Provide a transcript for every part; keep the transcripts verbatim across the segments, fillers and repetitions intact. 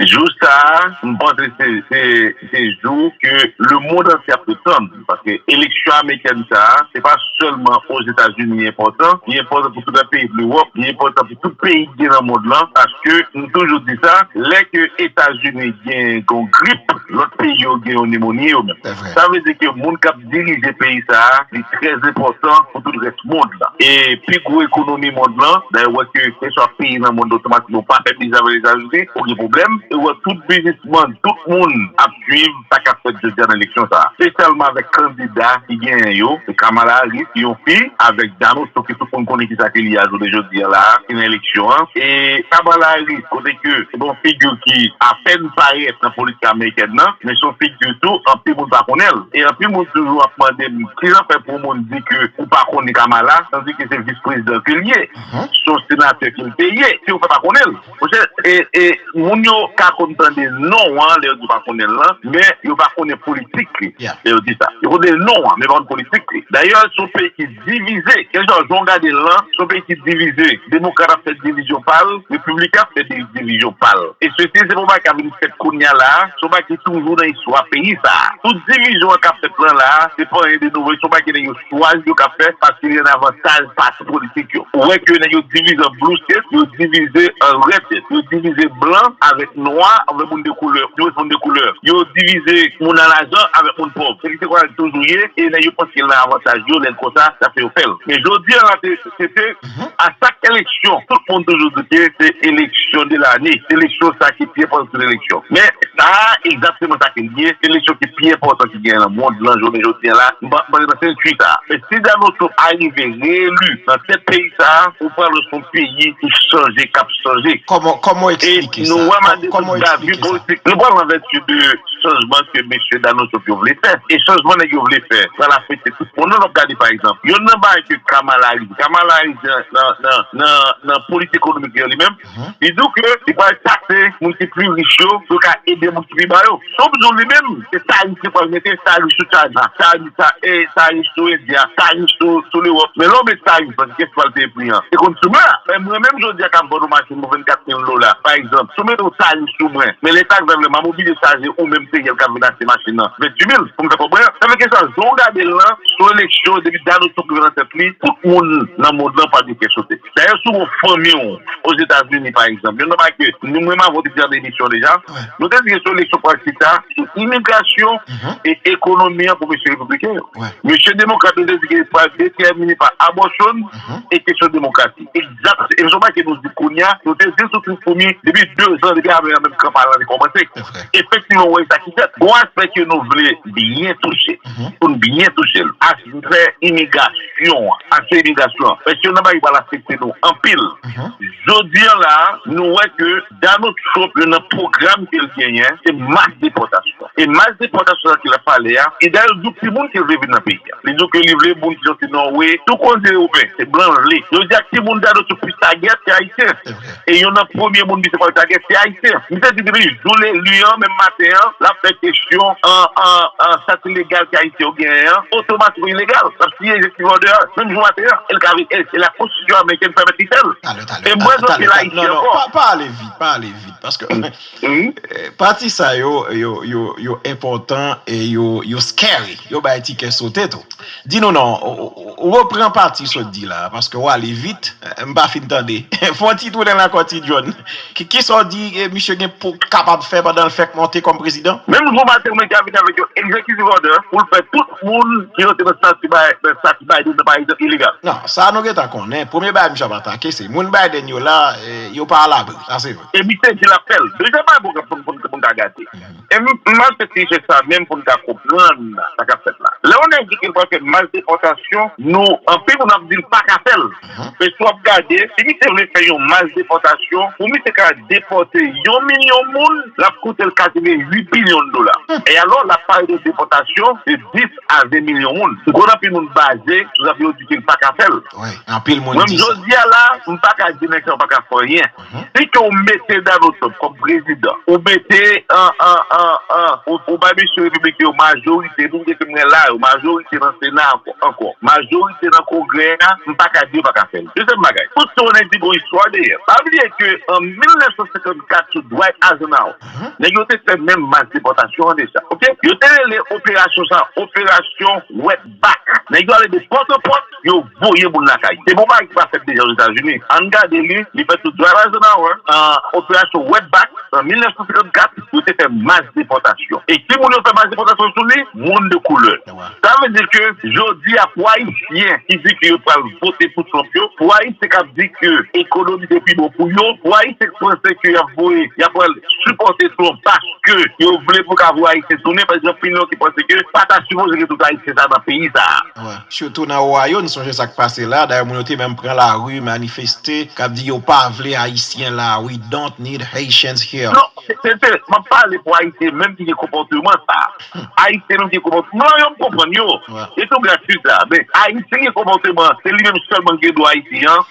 Jou sa a, m panse se, se, se jou ke lemonn antye ap tann. Paske eleksyon amerikèn sa a, se pa sèlman Ozetazini li enpòtan, li enpòtan pou tout lòt peyi de Lewòp, li enpòtan pou tout peyi ki gen nan mond lan, paske m toujou di sa, lè ke Etazini gen yon grip, lòt peyi yo gen yon nimoni yo menm. Sa vle di ke moun k ap dirije peyi sa a, li trè enpòtan pou tout rès mond lan. E pi gwo ekonomi mond lan, dayè, ou wè ke keswa peyi nan mond otomatikman, ou pa fè biznis avèk Etazini, ou gen pwoblèm. E ou wè tout biznismann, tout moun ap swiv sa k ap fèt jodi a nan eleksyon sa a. Espesyalman avèk kandida ki genyen yo, se Kamala Harris, ki yon fi, avèk Donald Trump, ki tout moun konnen kisa ke li a jounen jodi a la a, ki nan eleksyon an. E Kamala Harris, kote ke se yon figi ki apèn parèt nan politik amerikèn nan, men se yon figi tou, anpil moun pa konnen l. E anpil moun toujou ap mande m, kijan fè pou yon moun di ke ou pa konnen Kamala, tandi ke se vis prezidan ke l ye, se yon senatè ke l te ye, si ou fè pa konnen l. Monchè, e, e, moun yo ka konn tande non an lè yo di pa konnen l lan, men yo pa konnen politik li lè yo di sa. Yo konn tande non an, men pa konn politik li. Dayè, se yon peyi ki divize. Kèlkeswa jan w gade l lan, se yon peyi ki divize. Demokrat ap fè divizyon pa l, Repibliken ap fè di- divizyon pa l. E sesi, se pa yon bagay k ap vin fèt kounye a la a, se yon bagay ki toujou nan istwa peyi sa a. Tout divizyon an k ap fèt lan la a, se pa anyen de nouvo, se yon bagay ke nèg yo chwazi yo k ap fè, paske li an avantaj pati politik yo. Ou wè ke nèg yo divize an blue state, yo divize an red state, yo divize blan avèk nwa, avèk moun de koulè, yo moun de koulè. Yo divize moun an lajan avèk moun pòv. Se ki se konsa l toujou ye, e nèg yo panse l nan avantaj yo, lè l konsa, sa fè yo fè l. Men jodi a la, se, se te a chak eleksyon, tout moun toujou di ke se eleksyon de lane, se eleksyon sa ki pi enpòtan tout eleksyon. Men sa a, egzakteman sa ke l ye, se eleksyon ki pi enpòtan ki genyen nan mond lan jounen jodi a la, m pa, m pa nan sentwi sa a. Men si Donald Trump arive reyeli nan tèt peyi sa a, ou pral wè se yon peyi ki chanje, k ap chanje. Kòman, kòman w eksplike sa? E nou wè malgre tout gavi politik, nou pral an vèti de chanjman ke mesye Donald Trump yo vle fè. E chanjman nèg yo vle fè pral afekte tout moun. Nou ap gade, pa egzanp, yonn nan bagay ke Kamala Harris, Kamala Harris nan, nan, nan, nan, nan politik ekonomik li an li menm, li di w ke li pral takse moun ki pi rich yo pou yo ka ede moun ki pi ba yo. Trump di w li menm, se tarif li pral mete, tarif sou China, tarif sa, e, tarif sou Endya, tarif sou, sou Lewòp. Men lè w met tarif, paske kèk fwa l peye pri an, se konn sou mè. Men mwen menm jodi a k ap vann yon machin pou vennkat mil dola, pa egzanp, si w mete yon tarif sou mwen, men leta k vle m a oblije chaje ou menm peyi a k ap vin achte machin nan venntuit mil, pou m fè kòb mwen. Sa vle ke sa, jan w gade l lan, sou eleksyon, depi Donald Trump rive nan tèt li, tout moun nan mond lan pral gen kè sote. Dayè, si w gen yon fanmi w Ozetazini, pa egzanp, yonn nan bagay ke nou, mwen m avè w te di nan emisyon deja, nou te di ke sou eleksyon pral chita sou imigrasyon e ekonomi an pou mesye repibliken yo. Mesye demokrat yo te di ke pral detèmine pa abòsyon e kesyon demokrasi. Egzakt. E se yon bagay ke nou di kounye a, nou te di l sou Twitter pou mi depi de zan, depi avè nan menm kanpay lan te kòmanse. Efektivman, w wè sa ki fèt. Gon aspè ke nou vle byen touche, pou n byen touche l. Aspè imigrasyon an. Aspè imigrasyon an. Paske yon bagay ki pral afekte nou anpil. Jodi a la, nou wè ke Donald Trump, youn nan pwogram ke l genyen, se mas depòtasyon. E mas depòtasyon sa ke l ap pale a, e dayè, l di w ki moun ke l vle vin nan peyi a. Li di w ke li vle moun ki soti Nòwe, tou kote Ewopeyen, se blan l vle. Yo di ak ki moun Donald Trump plis tagèt, se Ayisyen. E youn nan premye moun misye pral tagèt, se Ayisyen. Misye di depi jou l eli an, menm maten an, l ap fè kesyon an, an, an, sa ki legal ke Ayisyen yo genyen an, otomatikman ilegal. L ap siyen executive order a, menm jou maten an. E l ka vin, e, e la konstitisyon amerikèn pèmèt li fè l. E m prezante l Ayiti ankò. Pa, pa ale vit, pa ale vit, paske Eh, pati sa yo, yo, yo, yo enpòtan e yo, yo scary. Yo bay ti kè sote tou. Di nou non, ou, ou, ou repran pati sa w di la, paske w ale vit, eh, m pa fin tande. Fè yon ti tounen l ankò, Ti John. Ki, kisa w di, eh, misye gen pou kapab fè pandan l fèk monte kòm prezidan? Menm jou maten, mwen te vin avèk yon executive order pou l fè tout moun ki rantre nan stati Bi-, nan stati Biden nan, pa egzanp, ilegal. Non, sa nou gentan konnen. Premye bagay misye ap atake, se moun Biden yo la, eh, yo pa alabri. Sa se vre. E misye di l ap fè l. Dezyèm bagay pou, pou, pou, pou n ka gade. E m, m al fè ti rechèch sa menm pou n ka konprann sa k ap fèt la. Lè yon nèg di ke l pral fè mas depòtasyon, nou, anpil moun ap di l pa ka fè l. Men si w ap gade, si misye vle fè yon mas depòtasyon, pou misye ka depòte yon milyon moun, l ap koute l katrevennhuit bilyon dola. E alò, l ap pale de depòtasyon de dis a ven milyon moun. M konn anpil moun baze sou sa pou yo di ke l pa ka fè l. Wi, anpil moun di sa. Mwen, jodi a la, m pa ka di nèg sa yo pa ka fè anyen. Si ke w mete Donald Trump kòm prezidan, ou mete se an, an, an, an, ou, ou bay mesye repibliken yo majorite, nou te ke mwen la, yo majorite nan Sena ankò, ankò. Majorite nan Kongrè a, m pa ka di yo pa ka fè l. Dezyèm bagay, tout sa w nèg di gon istwa dèyè. Pa bliye ke an mil nèf san senkannkat sou Dwight Eisenhower, nèg yo te fè menm mas depòtasyon an deja. Oke? Yo te rele operasyon sa, operasyon wetback. Nèg yo ale de pòt an pòt, yo voye moun lakay. Se bon bagay ki pa fèt deja Ozetazini. Ann gade li, li fèt sou Dwight Eisenhower, an operasyon wetback, an mil nèf san senkannkat, yo te fè mas depòtasyon. E ki moun yo fè mas depòtasyon sou li? Moun de koulè. Sa vle di ke jodi a, pou Ayisyen ki di ke yo pral vote pou Trump yo, pou Ayisyen k ap di ke ekonomi se pi bon pou yo, pou Ayisyen ki panse ke y ap voye, y ap pral sipòte Trump paske yo vle pou ka voye Ayisyen tounen, pa egzanp, gen yon ki panse ke pa ta sipoze gen tout Ayisyen sa nan peyi sa a. Wi. Sitou nan Ohio, n sonje sa k pase la. Dayè, moun yo te menm pran lari, manifeste, k ap di yo pa vle Ayisyen la. We don't need Haitians here. Non, se, se, se, m ap pale pou Ayisyen menm ki gen konpòteman sa. Ayisyen menm ki gen konpòteman. Blan yo, m konprann yo. Wi. E tou gratis la. Men Ayisyen gen konpòteman, se li menm sèlman ki gen dwa Ayiti an.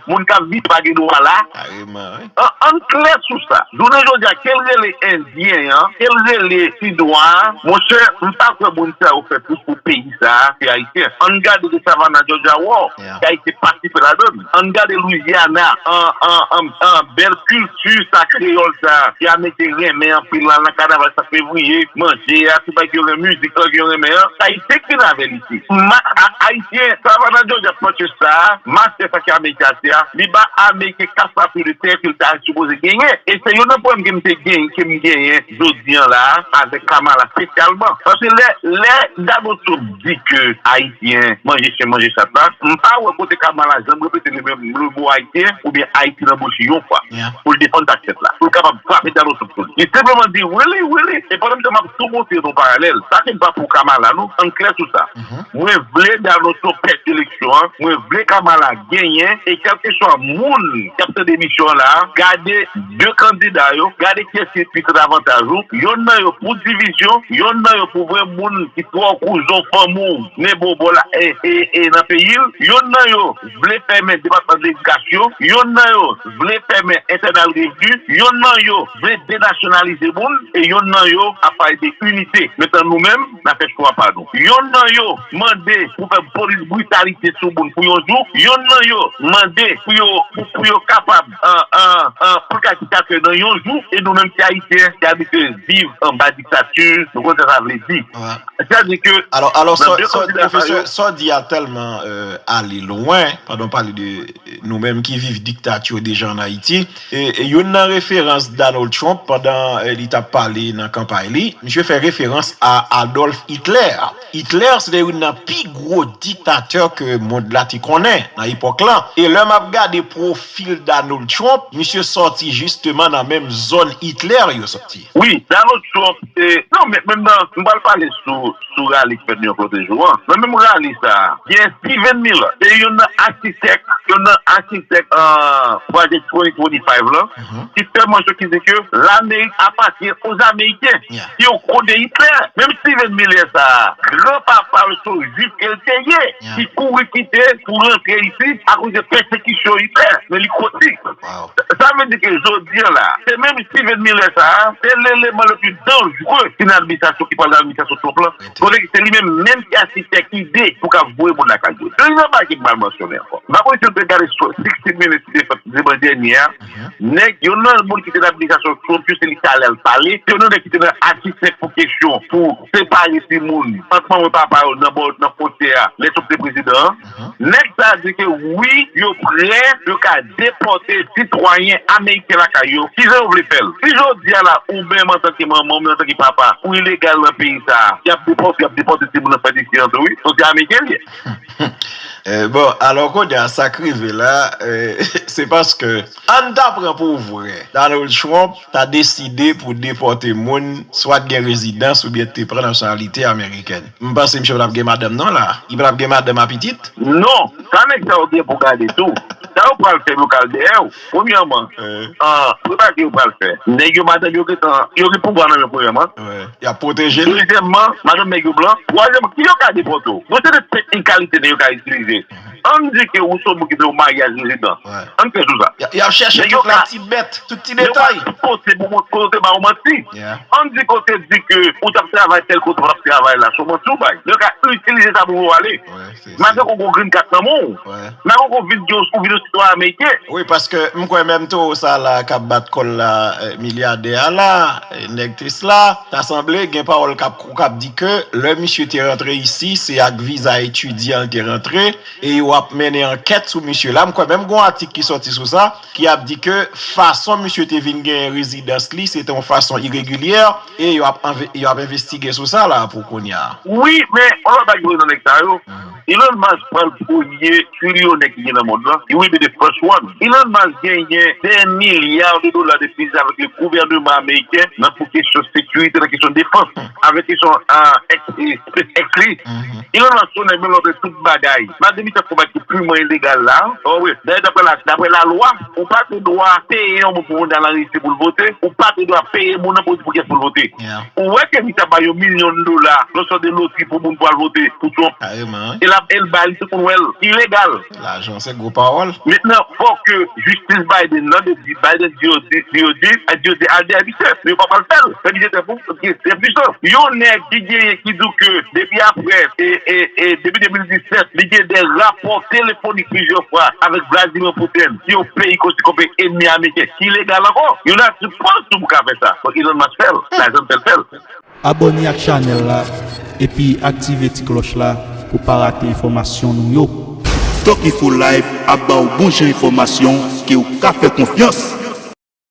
Moun k ap viv pa gen dwa la. Kareman, wi. An, ann klè sou sa. Jounen jodi a, ke l rele Endyen an, ke l rele Sinwa a, monchè, m pa kwè moun sa yo fè plis pou peyi sa a ke Ayisyen. Ann gade de Savannah, Georgia, War, ke Ayisyen patisipe ladan l. Ann gade Louisiana, an, an, an, an, bèl kilti sa kreyòl sa, ke Ameriken renmen anpil la, nan kanaval sa fevriye, manje a, tout bagay yo renmen, mizik lan ke yo renmen an, se Ayisyen ki vin avè l isi. Ma, a, Ayisyen, Savannah, Georgia, Manchester a, mastè sa ki Ameriken a, li ba Ameriken kat papye de tè ke l ta sipoze genyen. E se youn nan pwoblèm ke m te genyen, ke m genyen jodi an la a, avèk Kamala espesyalman. Paske lè, lè Donald Trump di ke Ayisyen manje chen, manje chat la, m pa wè kote Kamala janm repete le menm, le mo Ayisyen oubyen Ayiti nan bouch li yon fwa pou l defann sa k fèt la, pou l kapab frape Donald Trump sou li. Li senpleman di, really, really. E pandan m te, m ap tou montre nou paralèl. Sa se pa pou Kamala, non. Ann klè sou sa. Mwen vle Donald Trump pèdi eleksyon an. Mwen vle Kamala genyen. E kèlkeswa moun k ap tande emisyon an la a, gade de kandida yo, gade kiyès ki plis davantaj ou. Yonn nan yo pou divizyon, yonn nan yo pou voye moun ki twò kouzon fanmi w, men bon bò la, e, e, e nan peyi l. Yonn nan yo vle fèmen Depatman de Ledikasyon, yonn nan yo vle fèmen Internal Revenue, yonn nan yo vle denasyonalize moun, e yonn nan yo ap pale de inite. Mentnan nou menm, n a fè chwa pa nou. Yonn nan yo mande pou fè polis britalite sou moun pou yon jou, yonn nan yo mande pou yo, pou, pou yo kapab, an, an, an, pou ka diktatè nan yon jou, e nou menm ki Ayisyen, ki abitye viv anba diktati, nou konn sa sa vle di. Wi. Sètadi ke, alò, alò, nan sa, de sa, kandida sa pwofesè, yo, sa w di a tèlman, euh, ale lwen, pandan w pale de, euh, nou menm ki viv diktati yo deja ann Ayiti. E, e youn nan referans Donald Trump pandan, euh, li t ap pale nan kanpay li, misye fè referans a Adolf Hitler. Hitler se te youn nan pi gwo diktatè ke mond la te konnen nan epòk lan. E lè m ap gade pwofil Donald Trump, misye sòti jisteman nan menm zòn Hitler yo sòti. Wi, Donald Trump, e, non, men, menm nan, m pral pale sou, sou rali k fèt New York lòt jou an. Nan menm rali sa a, gen Stephen Miller, se youn nan achitèk, youn nan achitèk, euh, pwojè twenty twenty-five lan, ki fè mansyon, ki di ke Lamerik apatyen aux Américains, ki yon kont de Hitler. Menm Stephen Miller sa a, granpapa l se yon jwif ke l te ye, ki kouri kite pou rantre isi akoz de pèsekisyon Hitler. Men li koti. Sa vle di ke jodi an la, se menm Stephen Miller sa a, se leleman le pli danjere ki nan administrasyon, ki pral nan administrasyon Trump lan. Kote se li menm, menm ki achitèk ide pou ka voye moun lakay yo. Dezyenm bagay ke m pral mansyonnen ankò. M pa konnen si w te gade sou sixty Minutes ki te fèt dimanch dènye a. Nèg, youn nan moun ki te nan administrasyon Trump yo, se li ki ale al pale. Se youn nan nèg ki te nan achitèk pou kesyon, pou separe timoun ant manman e papa yo nan bò, nan fwontyè a, lè Trump te prezidan an. Nèg sa a di ke wi, yo prè, yo ka depòte sitwayen ameriken lakay yo. Kijan yo vle fè l? Si jodi a la, ou menm antanke manman, ou menm antanke papa, ou ilegal nan peyi sa a, y ap depòte, y ap depòte timoun nan fèt isi an tou, wi. Paske ameriken l ye. Eh, bon, alò kounye a, sa k rive la, eh, se paske, ann ta pran pou vrè, Donald Trump ta deside pou depòte moun, swa t gen rezidans oubyen te pran nasyonalite amerikèn. M panse misye pa t ap gen madanm non la. Li pa t ap gen madanm a pitit? Non, sa nèg sa yo gen pou gade tou. Sa yo pral fè, yo kal dèyè w. Premyèman, an, prepare yo pral fè. Nèg yo, madanm yo gentan, yo gen pouvwa nan men, premyèman. Y ap pwoteje l. Dezyèmman, madanm nèg yo blan. Twazyèmman, ki yo ka depòte w? Bon, se de teknik kalite nèg yo ka itilize. Ann di ke ou se yon moun ki te yon maryaj rezidan. Ann fè sou sa. Y ap chèche tout la ti bèt, tout ti detay. Yo pa sipoze pou mont kote ba ou manti. Ann di ke w te di ke ou t ap travay tèl kote, ou t ap travay la, se yon manti ou bay. Yo ka itilize sa pou yo ale. Malgre ke w gen yon green card nan men w. Malgre ke w vin gen, ou vin yon sitwayen ameriken. Wi, paske m kwè menm towo sa la k ap bat kò l la, milyadè a la, nèg Tesla, ta sanble gen pawòl k ap, k ap di ke lè misye te rantre isi, se ak viza etidyan l te rantre, e yo ap mennen ankèt sou misye la. M kwè menm gen yon atik ki sòti sou sa, ki ap di ke fason misye te vin genyen rezidans li, se te yon fason iregilyè, e yo ap anve-, yo ap envestige sou sa la pou kounye a. Wi, men, yon lòt bagay ki nan nèg sa yo, Elon Musk pral premye trilyonè ki gen nan mond lan. He will be the first one. Elon Musk genyen dè milya de dola de biznis avèk le gouvènman ameriken nan pou kesyon sekirite, nan kesyon defans, avèk kesyon, ah, ex-, eh, SpaceX li. Elon Musk se yon nèg menm lòt tout bagay. Malgre misye ap konbat pou piman ilegal la, oh wi, dayè daprè la, daprè lalwa, ou pa gen dwa peye yon moun pou moun al anrejistre pou l vote, ou pa gen dwa peye moun nan pou, pou kès pou l vote. Ou wè ke misye ap bay yon milyon dola, yon sòt de lotri pou moun pou al vote pou Trump. Kareman, wi. E l ap, e l bay li, tout moun wè l. Ilegal. Lajan, se gwo pawòl. Mentnan, fò ke jistis Biden nan, de di Biden di yo di, di yo di, di yo di al dèyè misye, men yo pa pral fè l. Fè misye trè pou, trè pwisan. Yon nèg ki genyen, ki di w ke depi apre, e, e, e, depi de mil disèt, li gen de rapò telefonik plizyè fwa avèk Vladimir Putin, ki yon peyi konsidere kòm enmi ameriken, ki ilegal ankò. Yon nati pòv tou pou ka fè sa. Fòk Elon Musk fè l. Lajan fè l, fè l. Abòne ak chanèl la, epi aktive ti klòch la pou pa rate enfòmasyon nou yo. Tokifo Live ap ba w bon jan enfòmasyon ke w ka fè konfyans.